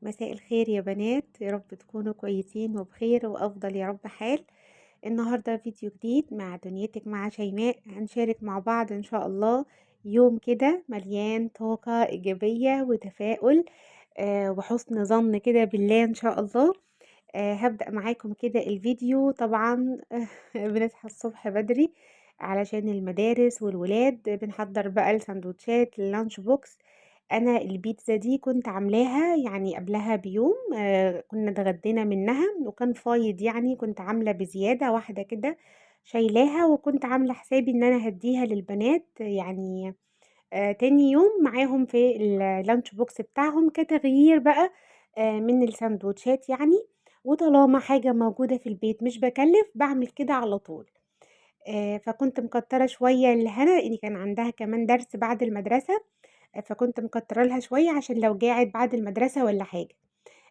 مساء الخير يا بنات، يا رب تكونوا كويسين وبخير وأفضل يا رب حال. النهاردة فيديو جديد مع دنيتك مع شيماء. هنشارك مع بعض إن شاء الله يوم كده مليان طاقة إيجابية وتفاؤل وحسن ظن كده بالله إن شاء الله. هبدأ معاكم كده الفيديو. طبعا بنصحى الصبح بدري علشان المدارس والولاد، بنحضر بقى السندوتشات ال lunch box. أنا البيتزا دي كنت عاملاها قبلها بيوم، كنا اتغدينا منها وكان فايض، كنت عاملة بزيادة واحدة كده شايلاها، وكنت عاملة حسابي إن أنا هديها للبنات تاني يوم معاهم في ال lunch box بتاعهم كتغيير بقى من السندوتشات. وطالما حاجة موجودة في البيت مش بكلف بعمل كده على طول. فكنت مكترة شوية لهنا لأن كان عندها كمان درس بعد المدرسة، فكنت مكترة لها شوية عشان لو جاعت بعد المدرسة ولا حاجة.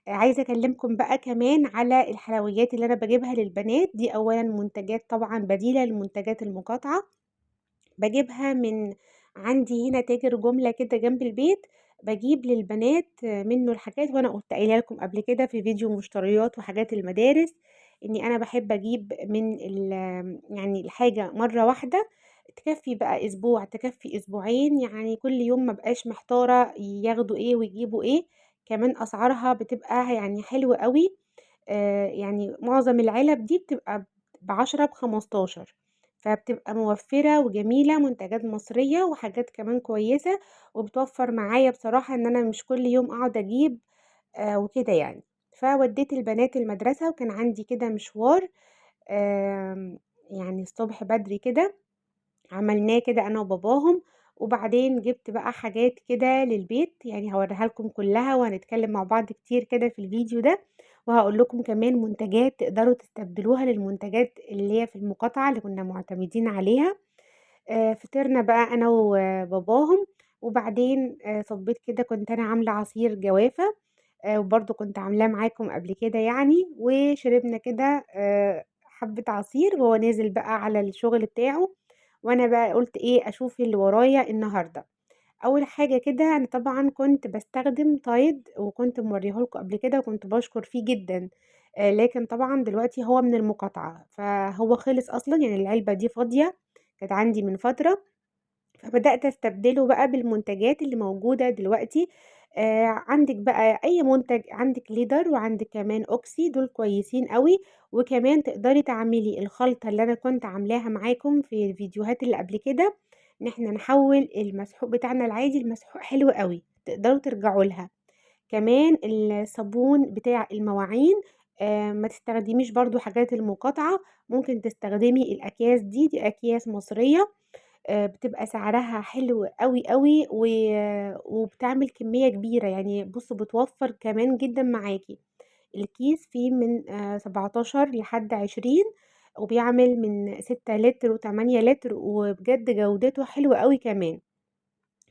عايزة أكلمكم بقى كمان على الحلويات اللي أنا بجيبها للبنات دي. أولا منتجات طبعا بديلة لمنتجات المقاطعة، بجيبها من عندي هنا تاجر جملة كده جنب البيت، بجيب للبنات منه الحاجات. وأنا قلت قايلة لكم قبل كده في فيديو مشتريات وحاجات المدارس إني أنا بحب أجيب من الحاجة مرة واحدة تكفي بقى أسبوع، تكفي أسبوعين، كل يوم ما بقاش محتارة ياخدوا إيه ويجيبوا إيه. كمان أسعارها بتبقى حلوة قوي، معظم العلب دي بتبقى ب10 ب15، فبتبقى موفرة وجميلة، منتجات مصرية وحاجات كمان كويسة، وبتوفر معايا بصراحة إن أنا مش كل يوم أقعد أجيب، وكده. فوديت البنات المدرسة وكان عندي كده مشوار، الصبح بدري كده عملناه كده أنا وباباهم، وبعدين جبت بقى حاجات كده للبيت، هوريها لكم كلها وهنتكلم مع بعض كتير كده في الفيديو ده، وهقول لكم كمان منتجات تقدروا تستبدلوها للمنتجات اللي هي في المقاطعة اللي كنا معتمدين عليها. فطرنا بقى أنا وباباهم، وبعدين صبيت كده، كنت أنا عاملة عصير جوافة، وبرضه كنت عاملاه معاكم قبل كده وشربنا كده، حبة عصير، وهو نازل بقى على الشغل بتاعه. وأنا بقى قلت إيه أشوف اللي ورايا النهاردة. أول حاجة كده أنا طبعا كنت بستخدم تايد، وكنت موريه لكم قبل كده وكنت بشكر فيه جدا، لكن طبعا دلوقتي هو من المقاطعة فهو خلص أصلا، العلبة دي فاضية كانت عندي من فترة، فبدأت أستبدله بقى بالمنتجات اللي موجودة دلوقتي. عندك بقى أي منتج، عندك ليدر وعندك كمان أوكسي، دول كويسين قوي. وكمان تقدري تعملي الخلطة اللي أنا كنت عاملاها معاكم في الفيديوهات اللي قبل كده، إن إحنا نحول المسحوق بتاعنا العادي لمسحوق حلو قوي، تقدروا ترجعوا لها. كمان الصابون بتاع المواعين، ما تستخدميش برضو حاجات المقاطعة، ممكن تستخدمي الأكياس دي، دي أكياس مصرية، بتبقى سعرها حلو قوي قوي، وبتعمل كمية كبيرة، بتوفر كمان جدا معاكي. الكيس فيه من، 17 لحد 20، وبيعمل من 6 لتر وتمانية لتر، وبجد جودته حلوة قوي كمان.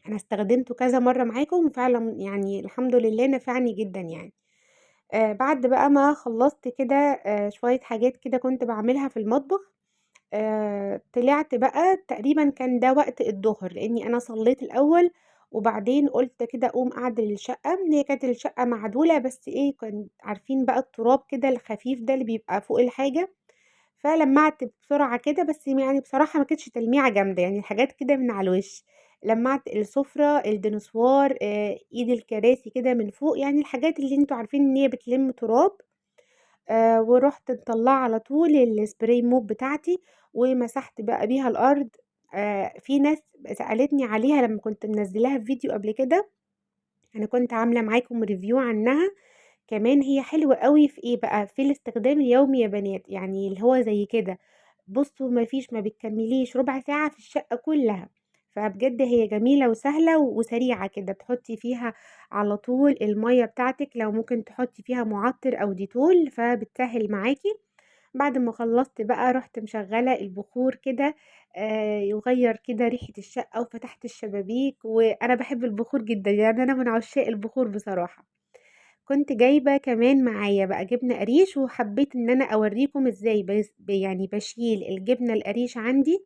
أنا استخدمته كذا مرة معاكم وفعلا الحمد لله نفعني جدا. بعد بقى ما خلصت كده، شوية حاجات كده كنت بعملها في المطبخ، طلعت بقى تقريبا كان ده وقت الظهر، لأني أنا صليت الأول وبعدين قلت كده أقوم أعدل الشقة. هي كانت الشقة معدولة بس إيه، كان عارفين بقى التراب كده الخفيف ده اللي بيبقى فوق الحاجة، فلمعت بسرعة كده، بس بصراحة ما كانتش تلميعة جامدة، حاجات كده من على الوش. لمعت السفرة، الدنسوار، إيد الكراسي كده من فوق، الحاجات اللي انتوا عارفين إن هي بتلم تراب. ورحت مطلعة على طول السبراي موب بتاعتي ومسحت بقى بيها الأرض. في ناس سألتني عليها لما كنت منزلاها في فيديو قبل كده، أنا كنت عاملة معاكم ريفيو عنها. كمان هي حلوة قوي في إيه بقى، في الاستخدام اليومي يا بنات، اللي هو زي كده بصوا ما بتكمليش ربع ساعة في الشقة كلها، فبجد هي جميلة وسهلة وسريعة كده. بتحطي فيها على طول المية بتاعتك، لو ممكن تحطي فيها معطر أو ديتول فبتسهل معاكي. بعد ما خلصت بقى رحت مشغلة البخور كده، يغير كده ريحة الشقة، وفتحت الشبابيك. وأنا بحب البخور جدا، أنا من عشاق البخور بصراحة. كنت جايبة كمان معايا بقى جبنة قريش، وحبيت إن أنا أوريكم إزاي بشيل الجبنة القريش عندي،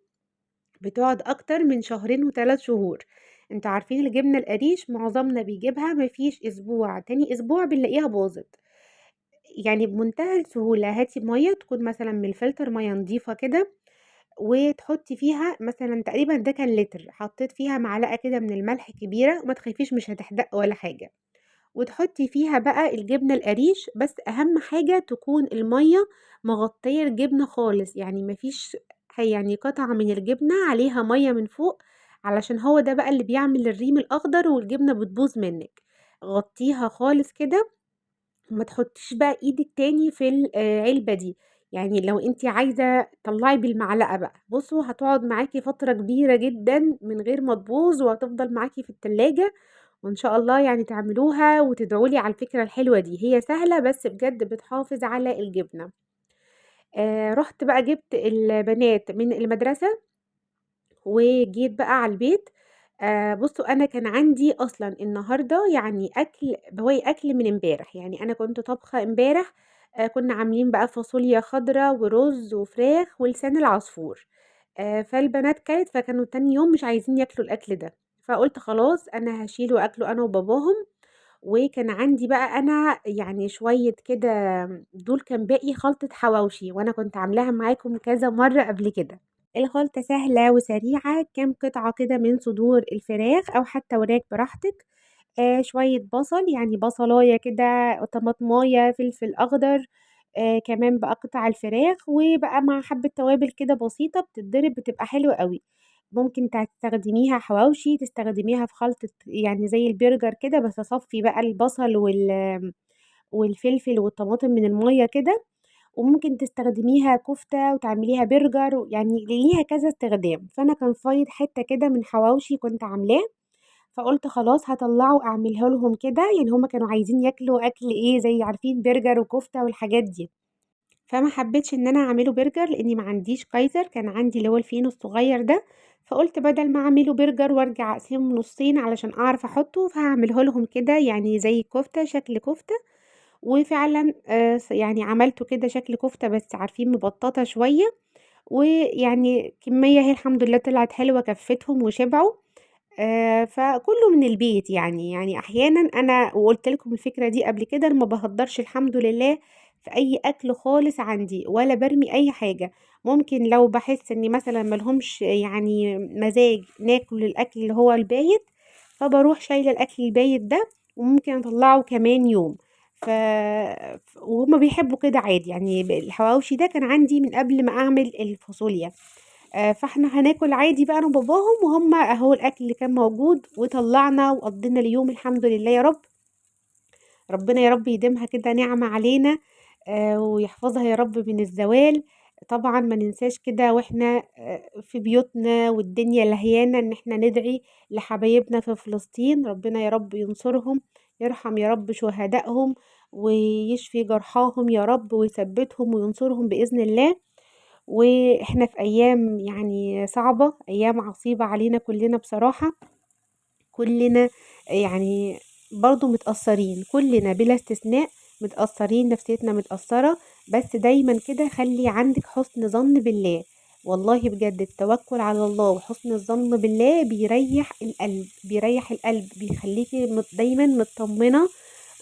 بتقعد أكتر من شهرين وتلات شهور. أنتم عارفين الجبنة القريش معظمنا بيجيبها ما فيش أسبوع، تاني أسبوع بنلاقيها باظت. يعني بمنتهى السهولة هاتي مَيّة تكون مثلًا من الفلتر، مَيّة نضيفة كده، وتحطي فيها مثلًا تقريبًا ده كان لتر، حطيت فيها معلقة كده من الملح كبيرة، وما تخافيش مش هتحدق ولا حاجة، وتحطي فيها بقى الجبنة القريش. بس أهم حاجة تكون المَيّة مغطية الجبنة خالص، يعني ما فيش يعني قطعة من الجبنة عليها مَيّة من فوق، علشان هو ده بقى اللي بيعمل الريم الأخضر والجبنة بتبوظ منِك. غطيها خالص كده، وما تحطيش بقى إيدِك تاني في العلبة دي، يعني لو أنتِ عايزة طلّعي بالمعلقة بقى. بُصوا هتقعد معاكِ فترة كبيرة جدًا من غير ما تبوظ، وهتفضل معاكِ في التلاجة، وإن شاء الله يعني تعملوها وتدعوا لي على الفكرة الحلوة دي. هي سهلة بس بجد بتحافظ على الجبنة. رُحت بقى جبت البنات من المدرسة وجيت بقى على البيت. بُصوا أنا كان عندي أصلًا النهارده يعني أكل، بواقي أكل من امبارح، يعني أنا كنت طابخة امبارح، كنا عاملين بقى فاصوليا خضرا ورز وفراخ ولسان العصفور. فالبنات كلت، فكانوا تاني يوم مش عايزين ياكلوا الأكل ده، فقُلت خلاص أنا هاشيله وآكله أنا وباباهم. وكان عندي بقى أنا يعني شوية كده، دول كان باقي خلطة حواوشي، وأنا كنت عاملاها معاكم كذا مرة قبل كده. الخلطة سهلة وسريعة، كام قطعة كده من صدور الفراخ أو حتى وراك براحتك، شوية بصل يعني بصلاية كده، طماطماية، فلفل أخضر، كمان بقى قطع الفراخ، وبقى مع حبة توابل كده بسيطة بتتضرب بتبقى حلوة قوي. ممكن تستخدميها حواوشي، تستخدميها في خلطة يعني زي البرجر كده، بس أصفي بقى البصل والفلفل والطماطم من المية كده. وممكن تستخدميها كفتة وتعمليها برجر، يعني ليها كذا استخدام. فأنا كان فايض حتة كده من حواوشي كنت عاملاه، فقلت خلاص هطلعه أعمله لهم كده، يعني هما كانوا عايزين ياكلوا أكل إيه زي عارفين برجر وكفتة والحاجات دي، فما حبيتش إن أنا أعمله برجر لإني ما عنديش كايزر، كان عندي اللي هو الفينو الصغير ده، فقلت بدل ما أعمله برجر وأرجع أقسمه نصين علشان أعرف أحطه، فهعمله لهم كده يعني زي كفتة، شكل كفتة. وفعلا، يعني عملته كده شكل كفتة بس عارفين مبططة شوية، ويعني كمية هي الحمد لله طلعت حلوة كفتهم وشبعوا. فكله من البيت يعني أحيانا أنا وقلت لكم الفكرة دي قبل كده، أنا ما بهدرش الحمد لله في أي أكل خالص عندي ولا برمي أي حاجة. ممكن لو بحس إني مثلا ملهمش يعني مزاج ناكل الأكل اللي هو البايت، فبروح شايلة الأكل البايت ده وممكن أطلعه كمان يوم. وهما بيحبوا كده عادي. يعني الحواوشي ده كان عندي من قبل ما أعمل الفاصوليا، فاحنا هناكل عادي بقى أنا وباباهم، وهم أهو الأكل اللي كان موجود، وطلعنا وقضينا اليوم الحمد لله يا رب. ربنا يا رب يديمها كده نعمة علينا، ويحفظها يا رب من الزوال. طبعا ما ننساش كده واحنا، في بيوتنا والدنيا لهيانة ان احنا ندعي لحبايبنا في فلسطين، ربنا يا رب ينصرهم، يرحم يا رب شهدائهم ويشفي جرحاهم يا رب ويثبتهم وينصرهم بإذن الله. واحنا في ايام يعني صعبة، ايام عصيبة علينا كلنا بصراحة، كلنا يعني برضو متأثرين، كلنا بلا استثناء متأثرين، نفسيتنا متأثرة. بس دايما كده خلي عندك حسن ظن بالله، والله بجد التوكل على الله وحسن الظن بالله بيريح القلب، بيريح القلب، بيخليكي دايما مطمنة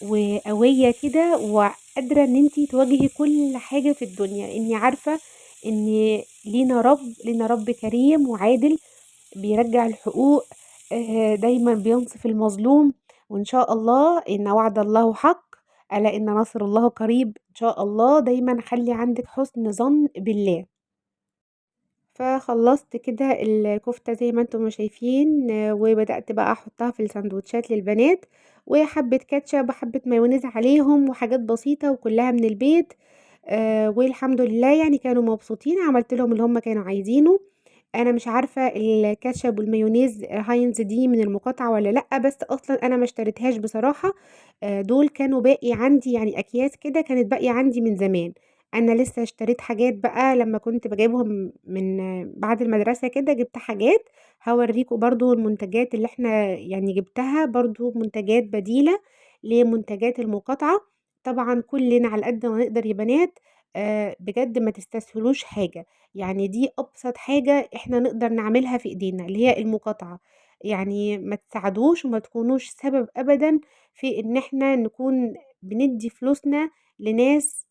وقوية كده، وقادرة ان انتي تواجهي كل حاجة في الدنيا، اني عارفة ان لينا رب، لينا رب كريم وعادل بيرجع الحقوق، دايما بينصف المظلوم. وإن شاء الله إن وعد الله حق، ألا إن نصر الله قريب. إن شاء الله دايما خلي عندك حسن ظن بالله. فخلصت كده الكفتة زي ما انتم شايفين، وبدأت بقى أحطها في السندوتشات للبنات، وحبة كاتشب وحبة مايونيز عليهم وحاجات بسيطة وكلها من البيت. والحمد لله يعني كانوا مبسوطين، عملت لهم اللي هم كانوا عايزينه. انا مش عارفة الكاتشب والمايونيز هاينز دي من المقاطعة ولا لأ، بس اصلا انا ما اشتريتهاش بصراحة. دول كانوا باقي عندي، يعني اكياس كده كانت باقية عندي من زمان. انا لسه اشتريت حاجات بقى لما كنت بجيبهم من بعد المدرسة كده، جبت حاجات هوريكم برضو المنتجات اللي احنا يعني جبتها، برضو منتجات بديلة لمنتجات المقاطعة. طبعا كلنا على قد ما نقدر يا بنات، بجد ما تستسهلوش حاجة، يعني دي أبسط حاجة إحنا نقدر نعملها في إيدينا اللي هي المقاطعة. يعني ما تساعدوش وما تكونوش سبب أبدًا في إن إحنا نكون بندّي فلوسنا لناس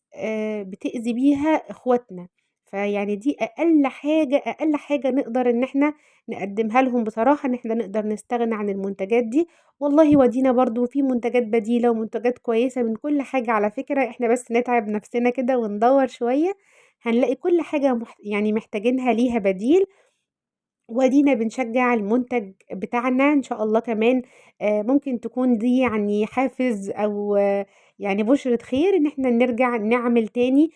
بتأذي بيها إخواتنا. فيعني دي أقل حاجة، أقل حاجة نقدر إن إحنا نقدّمها لهم بصراحة، إن إحنا نقدر نستغنى عن المنتجات دي. والله وأدينا برضه في منتجات بديلة ومنتجات كويسة من كل حاجة على فكرة، إحنا بس نتعب نفسنا كده وندوّر شوية، هنلاقي كل حاجة يعني محتاجينها ليها بديل. وأدينا بنشجّع المنتج بتاعنا إن شاء الله. كمان ممكن تكون دي يعني حافز أو يعني بُشرة خير إن إحنا نرجع نعمل تاني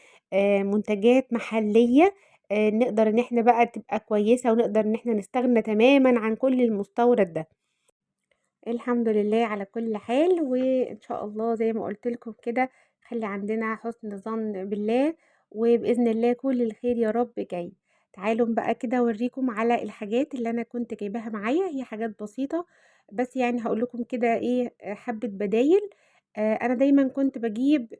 منتجات محلية، نقدر إن إحنا بقى تبقى كويسة، ونقدر إن إحنا نستغنى تمامًا عن كل المستورد ده. الحمد لله على كل حال، وإن شاء الله زي ما قُلت لكم كده خلّي عندنا حُسن ظن بالله، وبإذن الله كل الخير يا رب جاي. تعالوا بقى كده أوريكم على الحاجات اللي أنا كنت جايباها معايا، هي حاجات بسيطة بس يعني هاقول لكم كده إيه، حبة بدايل. أنا دايمًا كنت باجيب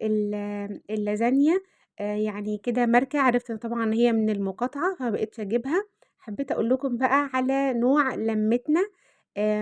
اللازانيا، يعني كده ماركة، عرفت طبعًا هي من المقاطعة فما بقيتش أجيبها. حبيت أقول لكم بقى على نوع لمتنا،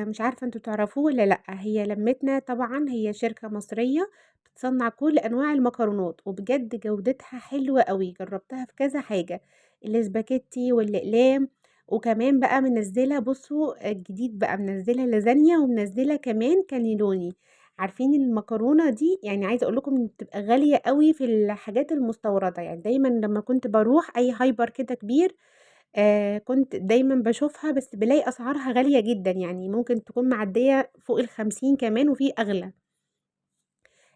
مش عارفة أنتم تعرفوه والّا لأ. هي لمتنا طبعًا هي شركة مصرية بتصنّع كل أنواع المكرونات، وبجد جودتها حلوة أوي، جربتها في كذا حاجة، الإسباجيتي والأقلام، وكمان بقى منزّلة بُصّوا الجديد بقى منزّلة لازانيا ومنزّلة كمان كانيلوني. عارفين المكرونة دي يعني عايزة أقول لكم إن بتبقى غالية أوي في الحاجات المستوردة، يعني دايمًا لمّا كنت باروح أي هايبر كده كبير، كنت دايمًا باشوفها، بس بالاقي أسعارها غالية جدًا، يعني ممكن تكون معدية فوق ال50 كمان وفي أغلى.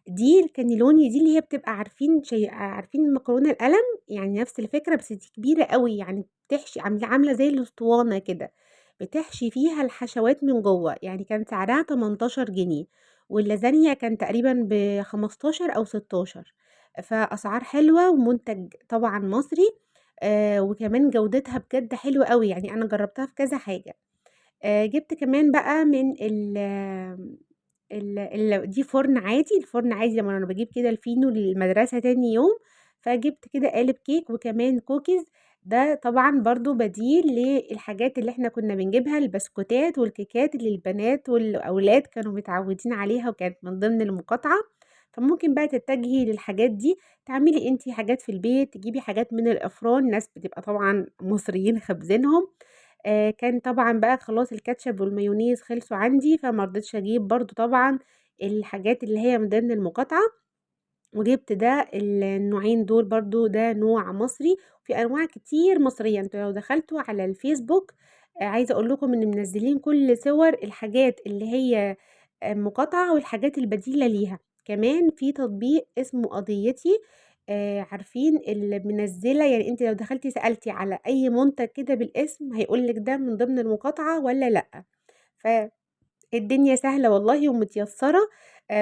دي الكانيلوني دي اللي هي بتبقى عارفين عارفين المكرونة القلم؟ يعني نفس الفكرة بس دي كبيرة أوي، يعني بتحشي عاملة زي الأسطوانة كده، بتحشي فيها الحشوات من جوّه، يعني كان سعرها 18 جنيه، واللازانيا كان تقريبًا ب15 أو 16، فأسعار حلوة ومنتج طبعًا مصري، وكمان جودتها بجد حلوة أوي، يعني أنا جربتها في كذا حاجة. جبت كمان بقى من ال ال ال دي فرن عادي، الفرن عادي لمّا أنا باجيب كده الفينو للمدرسة تاني يوم، فجبت كده قالب كيك وكمان كوكيز، ده طبعًا برضه بديل للحاجات اللي إحنا كنا بنجيبها، البسكوتات والكيكات اللي البنات والأولاد كانوا متعودين عليها وكانت من ضمن المقاطعة. فممكن بقى تتجهي للحاجات دي، تعملي أنتِ حاجات في البيت، تجيبي حاجات من الأفران، ناس بتبقى طبعًا مصريين خابزينهم. كان طبعًا بقى خلاص الكاتشب والمايونيز خلصوا عندي، فما رضيتش أجيب برضه طبعًا الحاجات اللي هي من ضمن المقاطعة، وجبت ده النوعين دول برضه، ده نوع مصري، وفي أنواع كتير مصرية. أنتم لو دخلتوا على الفيسبوك، عايزة أقول لكم إن منزلين كل صور الحاجات اللي هي مقاطعة والحاجات البديلة ليها. كمان في تطبيق اسمه قضيتي، عارفين اللي منزلة، يعني أنتِ لو دخلتِ سألتِ على أي منتج كده بالاسم هيقول لِك ده من ضمن المقاطعة والّا لأ. فالدنيا سهلة والله ومتيسرة،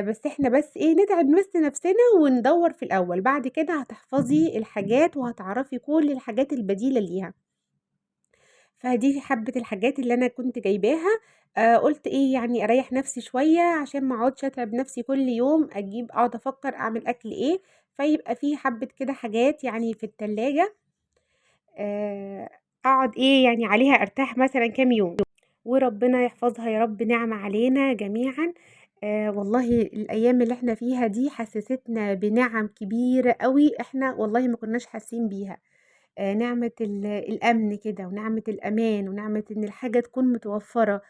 بس إحنا بس إيه، نتعب بس نفسنا وندوّر في الأول، بعد كده هتحفظي الحاجات وهتعرفي كل الحاجات البديلة ليها. فدي حبة الحاجات اللي أنا كنت جايباها، قُلت إيه يعني أريّح نفسي شوية عشان ما أقعدش أتعب نفسي كل يوم أقعد أفكر أعمل أكل إيه، فيبقى في حبة كده حاجات يعني في التلاجة، أقعد إيه يعني عليها أرتاح مثلًا كام يوم. وربنا يحفظها يا رب نعمة علينا جميعًا. والله الأيام اللي إحنا فيها دي حسستنا بنعم كبيرة أوي إحنا والله ما كناش حاسين بيها. نعمة الأمن كده، ونعمة الأمان، ونعمة إن الحاجة تكون متوفرة،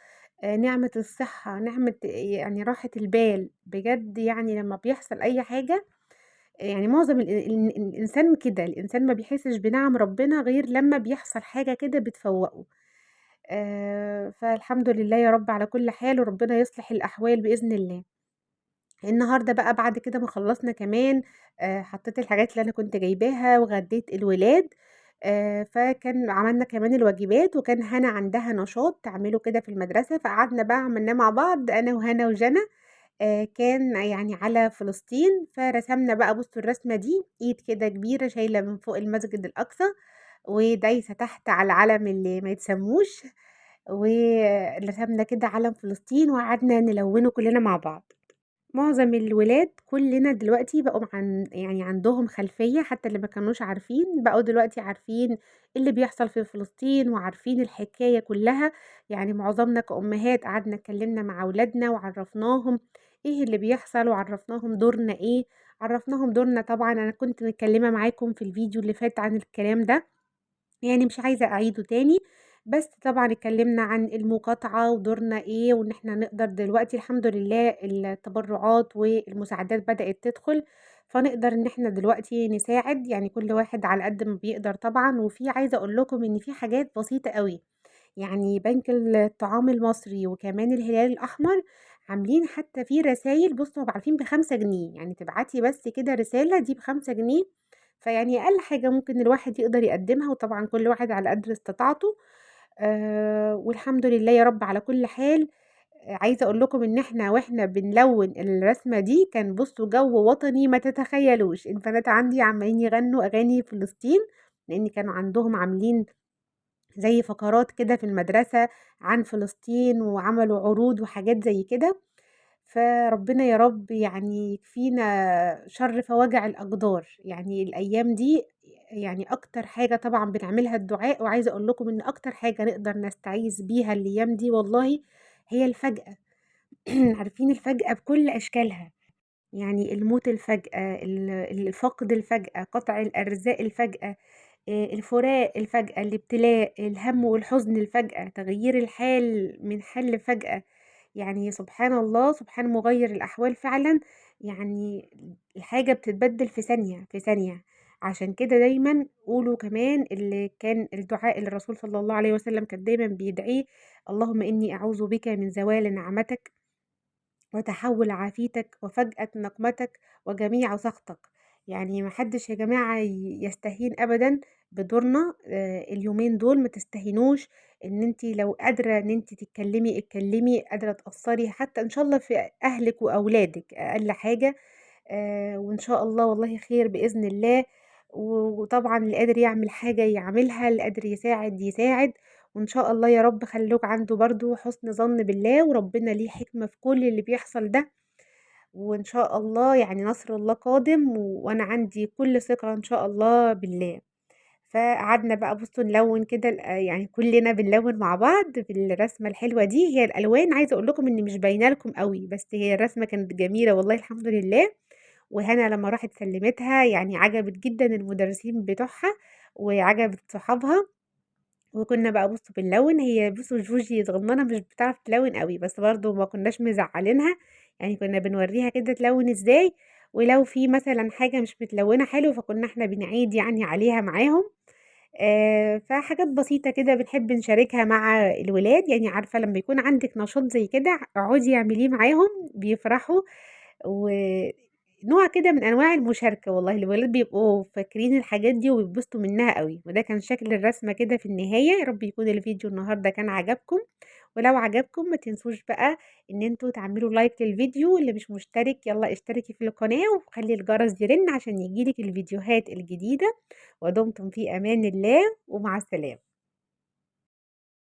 نعمة الصحة، نعمة يعني راحة البال. بجد يعني لما بيحصل أي حاجة، يعني معظم الإنسان كده، الإنسان ما بيحسش بنعم ربنا غير لما بيحصل حاجة كده بتفوقه. فالحمد لله يا رب على كل حال، وربنا يصلح الأحوال بإذن الله. النهارده بقى بعد كده ما خلصنا كمان، حطيت الحاجات اللي أنا كنت جايباها وغديت الولاد، فكان عملنا كمان الواجبات، وكان هنا عندها نشاط تعمله كده في المدرسة، فقعدنا بقى عملناه مع بعض أنا وهنا وجنى، كان يعني على فلسطين. فرسمنا بقى، بصوا الرسمة دي، إيد كده كبيرة شايلة من فوق المسجد الأقصى ودايسة تحت على العلم اللي ما يتسموش، ورسمنا كده علم فلسطين وقعدنا نلونه كلنا مع بعض. معظم الولاد كلنا دلوقتي بقوا يعني عندهم خلفية، حتى اللي ما كانوش عارفين بقوا دلوقتي عارفين اللي بيحصل في فلسطين وعارفين الحكاية كلها. يعني معظمنا كأمهات قعدنا اتكلمنا مع أولادنا وعرفناهم إيه اللي بيحصل، وعرفناهم دورنا إيه، عرفناهم دورنا. طبعا أنا كنت متكلمة معاكم في الفيديو اللي فات عن الكلام ده، يعني مش عايزة أعيده تاني، بس طبعا اتكلمنا عن المقاطعة ودورنا إيه، وإن إحنا نقدر دلوقتي الحمد لله التبرعات والمساعدات بدأت تدخل، فنقدر إن إحنا دلوقتي نساعد، يعني كل واحد على قد ما بيقدر طبعا. وفي عايزة أقول لكم إن في حاجات بسيطة قوي، يعني بنك الطعام المصري وكمان الهلال الأحمر عاملين حتى في رسايل، بصوا عارفين ب5 جنيه، يعني تبعتي بس كده رسالة دي ب5 جنيه، فيعني أقل حاجة ممكن الواحد يقدر يقدمها، وطبعا كل واحد على قدر استطاعته. والحمد لله يا رب على كل حال. عايزة أقول لكم إن إحنا وإحنا بنلون الرسمة دي كان بصوا جو وطني ما تتخيلوش. البنات عندي عمالين يغنوا أغاني فلسطين، لأن كانوا عندهم عاملين زي فقرات كده في المدرسة عن فلسطين، وعملوا عروض وحاجات زي كده. فربنا يا رب يعني يكفينا شر فواجع الأقدار. يعني الأيام دي يعني أكتر حاجة طبعا بنعملها الدعاء، وعايزة أقول لكم إن أكتر حاجة نقدر نستعيذ بيها الأيام دي والله هي الفجأة. عارفين الفجأة بكل أشكالها، يعني الموت الفجأة، الفقد الفجأة، قطع الأرزاق الفجأة، الفراق الفجأة، الابتلاء، الهم والحزن الفجأة، تغيير الحال من حال لفجأة. يعني سبحان الله، سبحان مغير الأحوال فعلا، يعني الحاجة بتتبدل في ثانية في ثانية. عشان كده دايما قولوا كمان اللي كان الدعاء اللي الرسول صلى الله عليه وسلم كان دايما بيدعيه، اللهم إني أعوذ بك من زوال نعمتك وتحول عافيتك وفجأة نقمتك وجميع سخطك. يعني ما حدش يا جماعة يستهين أبدا بدورنا، اليومين دول ما تستهينوش، إن انتي لو قادرة إن انتي تتكلمي اتكلمي، قادرة تأثري حتى إن شاء الله في أهلك وأولادك أقل حاجة، وإن شاء الله والله خير بإذن الله. وطبعا اللي قادر يعمل حاجة يعملها، اللي قادر يساعد يساعد، وإن شاء الله يا رب خلوك عنده برضو حسن ظن بالله، وربنا ليه حكمة في كل اللي بيحصل ده، وإن شاء الله يعني نصر الله قادم، وأنا عندي كل ثقة إن شاء الله بالله. فقعدنا بقى بصوا نلون كده يعني كلنا بنلون مع بعض بالرسمة الحلوة دي. هي الألوان عايزة أقول لكم إن مش باينة لكم قوي، بس هي الرسمة كانت جميلة والله الحمد لله. وهنا لما راحت سلمتها يعني عجبت جدا المدرسين بتوعها وعجبت صحابها. وكنا بقى بصوا بنلون، هي بصوا جوجي صغننة مش بتعرف تلون قوي، بس برضو ما كناش مزعلينها، يعني كنا بنوريها كده تلون ازاي، ولو في مثلا حاجة مش متلونة حلو فكنا احنا بنعيد يعني عليها معاهم. فحاجات بسيطة كده بنحب نشاركها مع الولاد، يعني عارفة لما يكون عندك نشاط زي كده اقعدي اعمليه معاهم بيفرحوا، ونوع كده من أنواع المشاركة والله الولاد بيبقوا فاكرين الحاجات دي وبيتبسطوا منها قوي. وده كان شكل الرسمة كده في النهاية. يا رب يكون الفيديو النهاردة كان عجبكم، ولو عجبكم ما تنسوش بقى إن انتوا تعملوا لايك للفيديو، واللي مش مشترك يلا اشتركي في القناة وخلي الجرس يرن عشان يجيلك الفيديوهات الجديدة. ودمتم في أمان الله ومع السلامة.